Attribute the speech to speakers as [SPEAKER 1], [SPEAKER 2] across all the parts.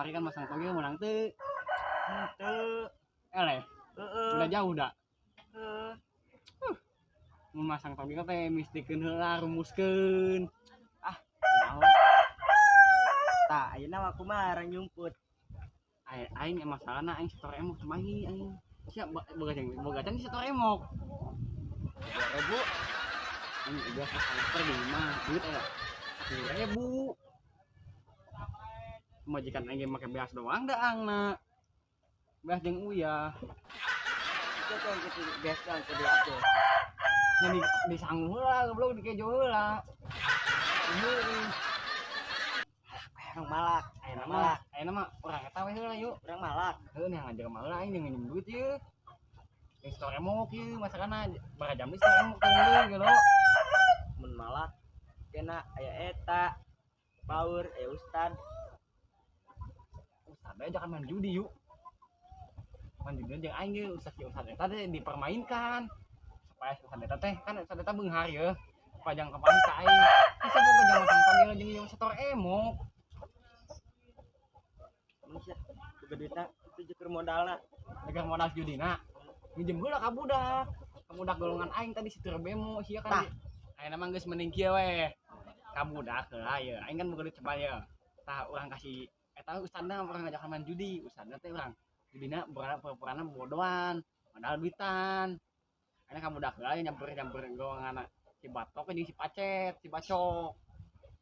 [SPEAKER 1] Kamari kan masang togel menang teu.
[SPEAKER 2] Henteu.
[SPEAKER 1] Eleh.
[SPEAKER 2] Heeh.
[SPEAKER 1] Udah jauh da.
[SPEAKER 2] Heeh.
[SPEAKER 1] Mun masang togel teh mistikeun heula rumuskeun.
[SPEAKER 2] Ah, naon? Tah, ayeuna mah kumaha arang nyumput.
[SPEAKER 1] Aing masalahna aing setor emok semahi aing. Sia boga jeung boga can setor emok.
[SPEAKER 2] 2000.
[SPEAKER 1] Aing udah transfer di imah, duit aya 10.000. Majikan aing make beas doang da angna. Beas jeung uyah.
[SPEAKER 2] Itu tuh gitu beas doang kudu atuh.
[SPEAKER 1] Nya di sangu heula goblok di kejo heula. Heueuh.
[SPEAKER 2] Urang malak,
[SPEAKER 1] ayeuna mah, ayeuna mah urang eta we heula yuk.
[SPEAKER 2] Urang malak.
[SPEAKER 1] Heueuh nih ngajar mah heula aing jeung nginjem duit ieu. Jeung setor emok ieu masakana bara jam setor emok teh deui gelo.
[SPEAKER 2] Mun malak kena aya eta paur aya ustad.
[SPEAKER 1] Ustad bae jangan main judi yuk. Main judi jeung aing ge ustad si ustad eta teh dipermainkan. Supaya ustad eta teh kan ustad eta beunghar yeuh. Pajang kapan ka aing. Bisa boga jam masang togel jeung ieu setor emok.
[SPEAKER 2] Manusia boga duitna itu jukur modalna.
[SPEAKER 1] Dagang modal judina. Minjem heula ka budak. Ka budak golongan aing tadi si Bemo sia kan. Ayeuna mah geus mending kieu we. Ka budak heula ye. Aing kan boga duit cepat ye. Tah urang kasih eta ustadna urang ngajakan main judi. Ustadna teh urang judina pura-purana bodohan, modal duitan. Ayeuna ka budak heula nyamper-nyamper golongan si Batok jeung si Pacet, si Bacok.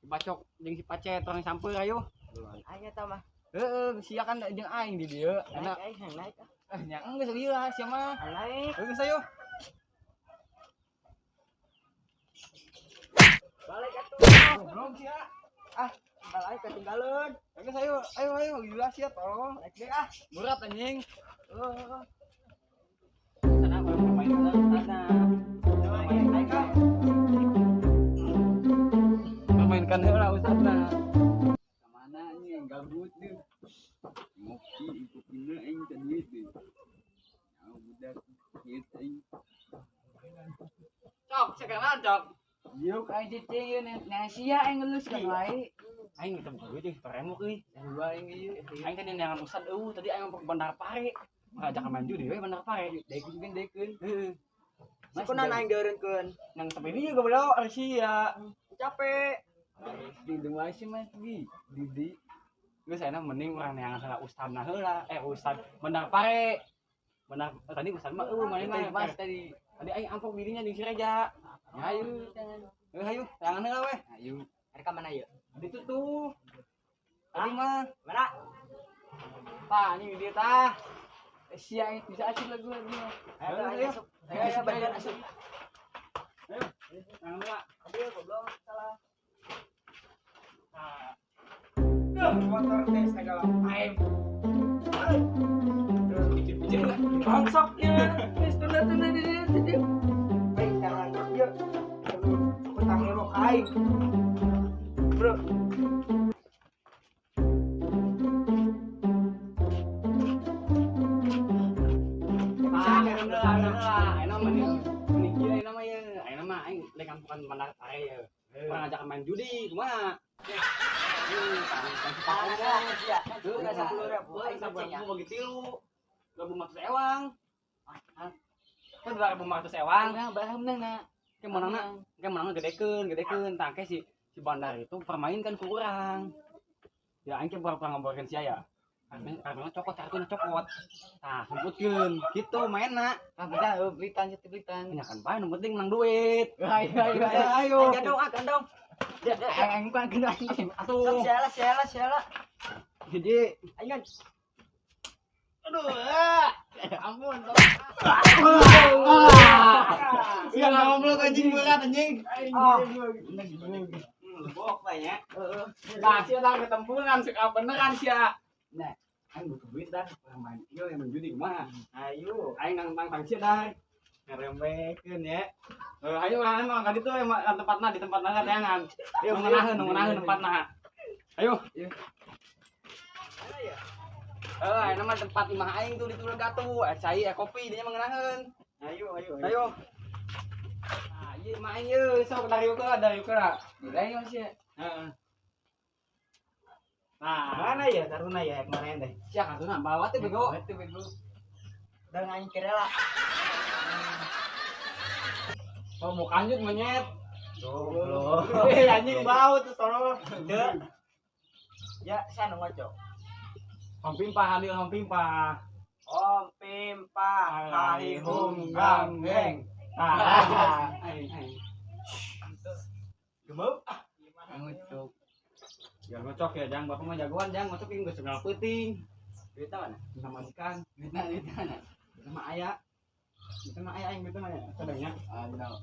[SPEAKER 1] Si Bacok jeung si Pacet urang sampeur ayo.
[SPEAKER 2] Golongan aing eta mah.
[SPEAKER 1] Heeh, sia kan jeung aing di dieu.
[SPEAKER 2] Naik aing naik.
[SPEAKER 1] Eh, nya geus ieu lah sia mah.
[SPEAKER 2] Naik.
[SPEAKER 1] Heuh geus ayo.
[SPEAKER 2] Balik atuh.
[SPEAKER 1] Goblok sia.
[SPEAKER 2] Ah, tinggal aing ketinggalan.
[SPEAKER 1] Geus ayo, ayo ayo gila sia tolong.
[SPEAKER 2] Naik deui ah.
[SPEAKER 1] Berat anjing.
[SPEAKER 2] Heeh.
[SPEAKER 1] Sana urang main sana.
[SPEAKER 2] Naik ah.
[SPEAKER 1] Permainkan heula ustadna. Kamana anjing gabut deui. Ngopi ikupina aing teh duit deui. Ya budak kieu aing. Cok, sekarang cok.
[SPEAKER 3] Yuk aing cicing ieu nang sia aing ngelus kan wae.
[SPEAKER 1] Aing teu duit euy, teremok euy.
[SPEAKER 3] Dua aing ieu.
[SPEAKER 1] Aing tadi neangan ustad eueuh, tadi aing ke Bandar Pare. Ngajak main judi we Bandar Pare.
[SPEAKER 3] Dekeun kan dekeun.
[SPEAKER 1] Heeh.
[SPEAKER 2] Sikunan aing deureunkeun.
[SPEAKER 1] Nang tepi dieu goblok ari sia.
[SPEAKER 2] Capek.
[SPEAKER 3] Di deui sih mah di di.
[SPEAKER 1] Geus ayeuna mending urang neangan heula ustadna heula. Ustad Bandar Pare. Bandar tadi ustad mah eueuh maneh mah
[SPEAKER 3] mas tadi.
[SPEAKER 1] Tadi aing ampok dirinya di Sireja.
[SPEAKER 3] Ya ayo jangan.
[SPEAKER 1] Heuh ayo, neangan heula we.
[SPEAKER 3] Ayo.
[SPEAKER 2] Ari ka mana ieu?
[SPEAKER 1] Di ditu tuh. Tadi mah.
[SPEAKER 2] Mana?
[SPEAKER 1] Tah anjing di dieu tah.
[SPEAKER 3] Sia aing bisa acil lagu lagi mah.
[SPEAKER 2] Ayo ayo asup. Ayo ayo badan asup.
[SPEAKER 1] Ayo. Neangan heula.
[SPEAKER 2] Aduh goblok salah.
[SPEAKER 1] Tah.
[SPEAKER 2] Motor teh segala aing.
[SPEAKER 1] Terus picit-picit lah.
[SPEAKER 3] Bangsoknya. Geus tunda-tunda di dieu tadi.
[SPEAKER 2] Baik jangan ieu. Utang emok aing. Bro.
[SPEAKER 1] Ah, ayeuna mending mending kieu ayeuna mah ye. Ayeuna mah aing rek kampukan Bandar Pare ye. Urang ngajakan main judi kumaha? Heuh,
[SPEAKER 2] 10.000 aing
[SPEAKER 1] 10.000 bagi tilu. 2.500 ewang. Kan 2.500 ewang.
[SPEAKER 3] Nah, bah menang na.
[SPEAKER 1] Ke menangna, ke menangna gedekeun, gedekeun. Tah ke si bandar itu permainkan ku urang. Ya aing ke pura-pura ngaborkeun sia ya. Kartunya cokot, kartunya cokot. Tah, sumputkeun. Gitu mainna.
[SPEAKER 3] Ah, beda eueuh belitan sih belitan.
[SPEAKER 1] Nya kan bae nu penting menang duit.
[SPEAKER 3] Ayo ayo ayo.
[SPEAKER 1] Ayo.
[SPEAKER 2] Gandong ah gandong.
[SPEAKER 3] Aing kan kena anjing.
[SPEAKER 1] Atuh.
[SPEAKER 2] Sok siala siala siala.
[SPEAKER 1] Jadi
[SPEAKER 2] Aing kan.
[SPEAKER 1] aduh. Ampun. Sia goblok anjing berat anjing.
[SPEAKER 2] Ah.
[SPEAKER 1] Lebok lah ya.
[SPEAKER 2] Heeh.
[SPEAKER 1] Nah, sia dah ketempuran suka beneran sia. Nah, aing butuh duit dah. Urang main ieu yang main judi kumaha?
[SPEAKER 2] Ayo.
[SPEAKER 1] Aing nang sia dah. Ngeremekeun ya. Ayo urang mah ka ditu emang tempatna di tempatna tayangan.
[SPEAKER 2] Ayo,
[SPEAKER 1] Nu ngeunaheun, nu ngeunaheun tempatna. Ayo.
[SPEAKER 2] Mana ya?
[SPEAKER 1] Ayeuna mah tempat imah aing tuh di Tulega tuh. Cai kopi dinya mah ngeunaheun.
[SPEAKER 2] Ayo ayo
[SPEAKER 1] Ayo. Nah, ieu imah aing ieu sok dari ukur dari ukur.
[SPEAKER 3] Ayo sih.
[SPEAKER 1] Heeh. Nah,
[SPEAKER 2] Mana ya kartuna ya kemarin teh?
[SPEAKER 1] Sia kartuna bawa teh bego. Teh bego.
[SPEAKER 2] Udah ngaing kerela.
[SPEAKER 1] Oh, mau kanjut menyet.
[SPEAKER 2] Goblok.
[SPEAKER 1] Eh, anjing bau tuh tolol.
[SPEAKER 2] Deu. Ya, sana ngocok.
[SPEAKER 1] Om Pimpa, Halil Om Pimpa.
[SPEAKER 2] Om Pimpa,
[SPEAKER 1] Hai hum gang geng. Tah. Aing aing.
[SPEAKER 2] Gemuk.
[SPEAKER 1] Ngocok. Jangan ngocok ya, jangan bapak mah jagoan, jangan ngocok ini geus segala peuting.
[SPEAKER 2] Duitnya mana?
[SPEAKER 1] Sama ikan,
[SPEAKER 3] Duitna duitna.
[SPEAKER 1] sama aya. Sama aya aing gitu mah ya, kadangnya.
[SPEAKER 3] Aduh.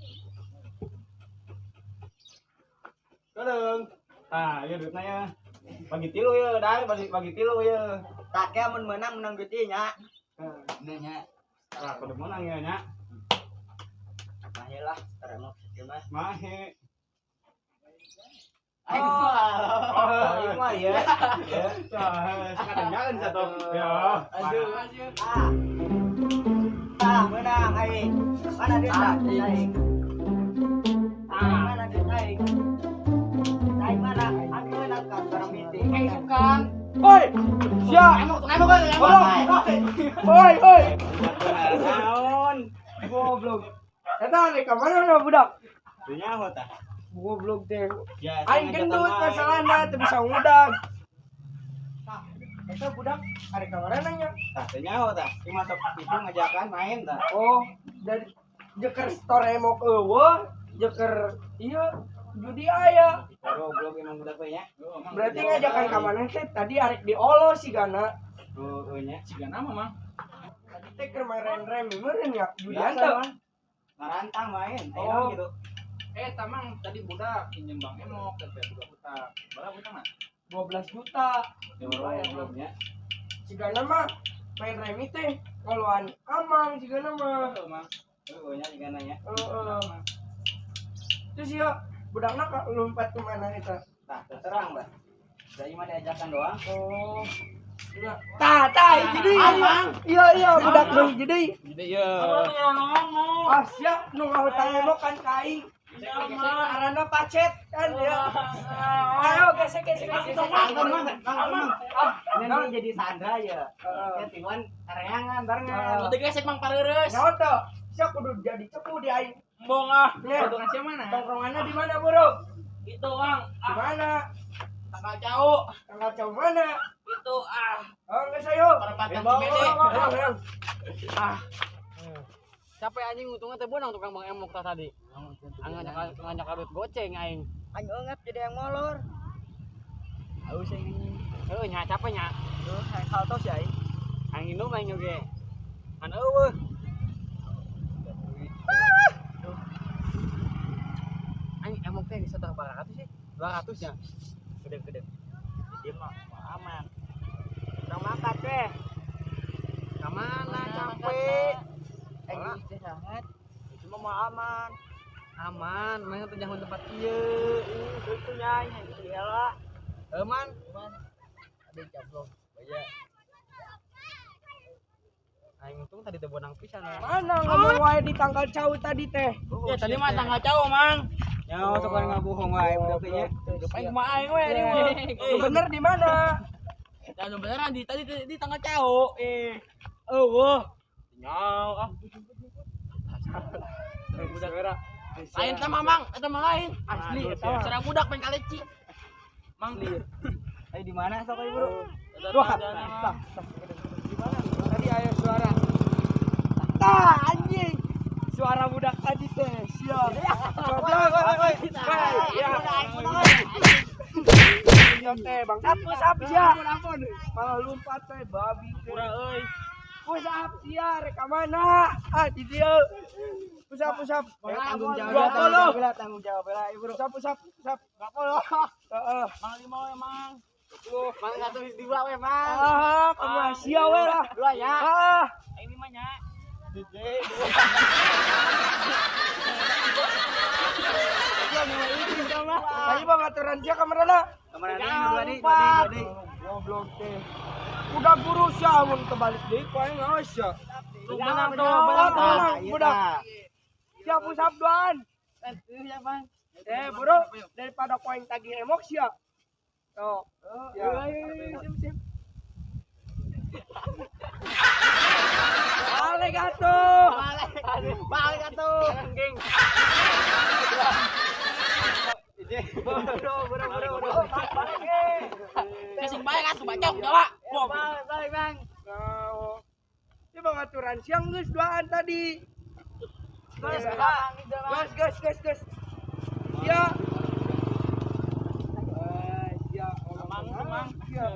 [SPEAKER 1] Kadang. Tah, ieu duitna ya. Bagi tilu ya, dar bagi tilu ya.
[SPEAKER 2] Tak kayak mun menang menang duit ieu nya.
[SPEAKER 3] Nya.
[SPEAKER 1] Lah, kudu menang ya nya.
[SPEAKER 2] Mahe lah, teremok sakieu mah.
[SPEAKER 1] Mahe.
[SPEAKER 2] Aing mah. Aing mah ya.
[SPEAKER 1] Ya, sekarang jalan satu. Ya.
[SPEAKER 2] Aduh. Ah. Tah, menang aing. Mana duit tah? Aing. Mana duit aing? Aing mana? Aku menang kan barang meeting.
[SPEAKER 1] Aing sukan.
[SPEAKER 4] Oi, sia.
[SPEAKER 1] Emok, emok, emok.
[SPEAKER 4] Oi, oi.
[SPEAKER 2] Naon?
[SPEAKER 4] Goblok. Eta rek ka mana na budak?
[SPEAKER 2] Teu nyaho tah.
[SPEAKER 4] Goblok teh.
[SPEAKER 2] Ya,
[SPEAKER 4] Aing gendut masalahna teu bisa ngudag. Tah, eta budak arek ka mana nya?
[SPEAKER 2] Tah, teu nyaho tah. Ieu masuk itu ngajakan main tah.
[SPEAKER 4] Oh, dari jeker store emok eueuh, jeker ieu judi aya.
[SPEAKER 2] Goblok emang budak we nya.
[SPEAKER 4] Berarti ngajakan ka mana teh tadi arek diolo sigana.
[SPEAKER 2] Heueuh nya.
[SPEAKER 1] Siga nama, Mang.
[SPEAKER 4] Tadi teh keur main rem meureun ya, judian
[SPEAKER 2] Biasa,
[SPEAKER 4] teh.
[SPEAKER 2] Mang. Ngarantang main, ayo
[SPEAKER 4] Oh.
[SPEAKER 2] gitu.
[SPEAKER 1] Eh, tamang tadi budak pinjem Bang Emok dan budak hutang. Berapa hutang mah?
[SPEAKER 4] 12 juta.
[SPEAKER 2] Ya gobloknya.
[SPEAKER 4] Sigana mah main remi teh ngoluan amang sigana mah.
[SPEAKER 1] Heuh, Mang.
[SPEAKER 2] Heueuh nya sigana nya.
[SPEAKER 4] Heeh. Terus ya budakna ka lompat ke mana eta?
[SPEAKER 2] Tah, teu terang, Mbak. Dari mana diajakan doang?
[SPEAKER 4] Oh. Iya. Tah, tah hiji deui. Iya, iya budak deui hiji deui.
[SPEAKER 1] Jadi ya.
[SPEAKER 4] Ah, sia nu ngahutang emok kan ka aing. Arana pacet kan ya. Ayo gesek gesek gesek.
[SPEAKER 2] Mang, Mang, Mang.
[SPEAKER 4] Ah,
[SPEAKER 2] Ini jadi Sandra ya.
[SPEAKER 4] Heeh.
[SPEAKER 2] Ya tiluan kareangan barengan.
[SPEAKER 1] Udah gesek Mang Pareureus.
[SPEAKER 4] Naon teh? Sia kudu jadi cepu di aing.
[SPEAKER 1] Embong ah.
[SPEAKER 4] Nih.
[SPEAKER 1] Tongkrongan siapa mana?
[SPEAKER 4] Tongkrongannya di mana, Bro?
[SPEAKER 1] Itu, Mang.
[SPEAKER 4] Di mana?
[SPEAKER 1] Tanggal jauh.
[SPEAKER 4] Tanggal jauh mana?
[SPEAKER 1] Itu ah.
[SPEAKER 4] Oh, enggak sayo.
[SPEAKER 1] Perempatan
[SPEAKER 2] Bang,
[SPEAKER 1] Cimede.
[SPEAKER 4] Ah,
[SPEAKER 1] Capek anjing untungnya teh bonang tukang Bang Emok tah tadi. Ngajak duit goceng aing.
[SPEAKER 2] Aing eungap jadi yang molor. Aus aing anjing.
[SPEAKER 1] Heuh nya capek nya.
[SPEAKER 2] Duh, hayang salto sih aing.
[SPEAKER 1] Aing indung aing oge. Kan eueuh. Aing emok teh bisa berapa ratus sih? 200 ya.
[SPEAKER 2] Gede-gede. Dia mah aman. Urang mangkat teh.
[SPEAKER 1] Ka mana capek?
[SPEAKER 2] Aing istirahat. Cuma mau aman.
[SPEAKER 1] Aman, mana teh jangan tempat ieu.
[SPEAKER 2] Itu nya aing hayang heula.
[SPEAKER 1] Heuh man.
[SPEAKER 2] Ada caplok. Baya.
[SPEAKER 1] Aing untung tadi teh bonang pisan ya.
[SPEAKER 4] mana ngomong wae di tanggal cau tadi teh?
[SPEAKER 1] Ya tadi mah tanggal jauh, Mang.
[SPEAKER 2] Ya, sok ngabohong wae budak teh nya.
[SPEAKER 1] Aing kumaha aing we ini mah.
[SPEAKER 4] Lu bener di mana?
[SPEAKER 1] Jangan beneran di tadi di tanggal jauh. Eh. Eueuh. Nyau ah.
[SPEAKER 4] Budak era.
[SPEAKER 1] Lain teh Mang, eta mah lain.
[SPEAKER 4] Asli eta mah.
[SPEAKER 1] Cara budak main kaleci. Mang.
[SPEAKER 2] Ayo di mana sok ieu, Bro?
[SPEAKER 4] Wah, tah, tah. Tadi aya suara. Tah, anjing. Suara budak tadi teh, siap. Goblok. Ya. Iya teh, Bang. Push up sia. Malah lompat teh babi teh.
[SPEAKER 1] Kurang euy.
[SPEAKER 4] Push up sia rek ka mana? Ah, di dieu. Push up, push up.
[SPEAKER 2] Tanggung jawab
[SPEAKER 4] 20.
[SPEAKER 2] Tanggung jawab lah, Bro.
[SPEAKER 4] Push up, push up, push up. 20. Heeh.
[SPEAKER 1] Mang lima we, Mang. Mang satu dua we, Mang.
[SPEAKER 4] Ah, kamu sia we lah.
[SPEAKER 1] Dua ya.
[SPEAKER 4] Ah.
[SPEAKER 1] Aing lima nya.
[SPEAKER 4] Tadi bang aturan sia kamarana.
[SPEAKER 2] Kamarana dua deui, dua deui.
[SPEAKER 4] Goblok teh. Udah guru sia mun kebalik deui ku aing awas sia.
[SPEAKER 1] Menang tuh,
[SPEAKER 4] Oh,
[SPEAKER 1] menang tuh.
[SPEAKER 4] menang budak. Sia push up duaan.
[SPEAKER 1] Eh, ya, Bang.
[SPEAKER 4] Eh, bro, daripada ku aing tagih emok sia. Sok. Ya.
[SPEAKER 3] Ayo, sip sip.
[SPEAKER 4] Balik atuh.
[SPEAKER 1] Balik. Balik atuh.
[SPEAKER 3] Geng.
[SPEAKER 4] Bro, bro, bro, bro. Balik eh.
[SPEAKER 3] Gesek balik atuh bacok Jawa.
[SPEAKER 1] Balik, balik, Bang.
[SPEAKER 4] Nah, ini bang aturan siang geus duaan tadi.
[SPEAKER 1] Geus,
[SPEAKER 4] Ya.
[SPEAKER 1] Bang, geus, Bang.
[SPEAKER 4] Gas, gas, gas, gas. Ya. Eh, ya.
[SPEAKER 3] Mang, mang.
[SPEAKER 4] Ya.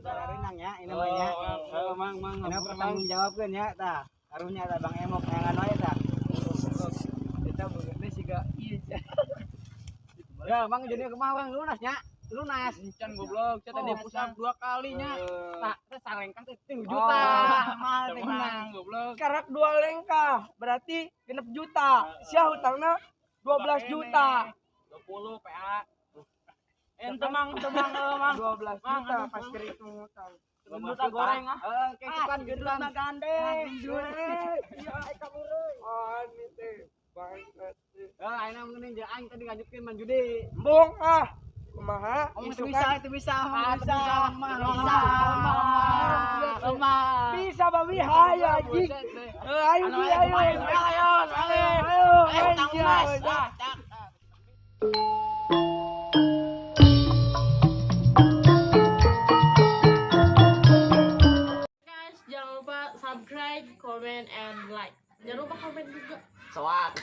[SPEAKER 2] Renang ya, ini namanya.
[SPEAKER 3] Oh, mang mang.
[SPEAKER 2] Ini pertanggung jawabkeun ya tah. Karunya tah Bang Emok yang wae tah.
[SPEAKER 4] Kita bukannya sih gak iya.
[SPEAKER 1] Ya, Bang jadi kumaha urang lunas nya? Lunas.
[SPEAKER 3] Encan goblok, saya tadi
[SPEAKER 1] Oh,
[SPEAKER 3] push up 2 kalinya.
[SPEAKER 1] Tah, teh salengkah teh 3 juta. Mahal teh menang.
[SPEAKER 3] Goblok.
[SPEAKER 4] Karak dua lengkah, berarti 6 juta. Sia hutangna 12 juta.
[SPEAKER 3] 20 PA. Ente mang, temang mang.
[SPEAKER 4] 12
[SPEAKER 3] Mang,
[SPEAKER 4] juta
[SPEAKER 3] aduh,
[SPEAKER 4] pas
[SPEAKER 3] mang.
[SPEAKER 4] kerhitung hutang.
[SPEAKER 3] Juta goreng ah.
[SPEAKER 1] Heeh, kayak gendut mah gandeng.
[SPEAKER 4] Iya, oh, ini teh bangsat.
[SPEAKER 1] Eh, ayeuna mending jeung aing tadi ngajukeun man judi.
[SPEAKER 4] Embung ah. Kumaha?
[SPEAKER 1] Oh, itu
[SPEAKER 4] Isukan.
[SPEAKER 1] bisa, itu bisa,
[SPEAKER 3] Ah,
[SPEAKER 1] bisa,
[SPEAKER 3] bisa,
[SPEAKER 1] lemah,
[SPEAKER 3] bisa,
[SPEAKER 1] lemah, lemah.
[SPEAKER 4] Bisa babi hayo anjing. Eh, ayo
[SPEAKER 3] Anu,
[SPEAKER 4] Bi, ayo.
[SPEAKER 3] ayo, ayo, ayo.
[SPEAKER 4] Ayo,
[SPEAKER 3] Eh, utang
[SPEAKER 4] ayo,
[SPEAKER 3] lunas.
[SPEAKER 4] ayo.
[SPEAKER 3] Ah, cak.
[SPEAKER 5] Guys, jangan lupa subscribe, comment, and like. Jangan lupa komen juga.
[SPEAKER 1] Soak.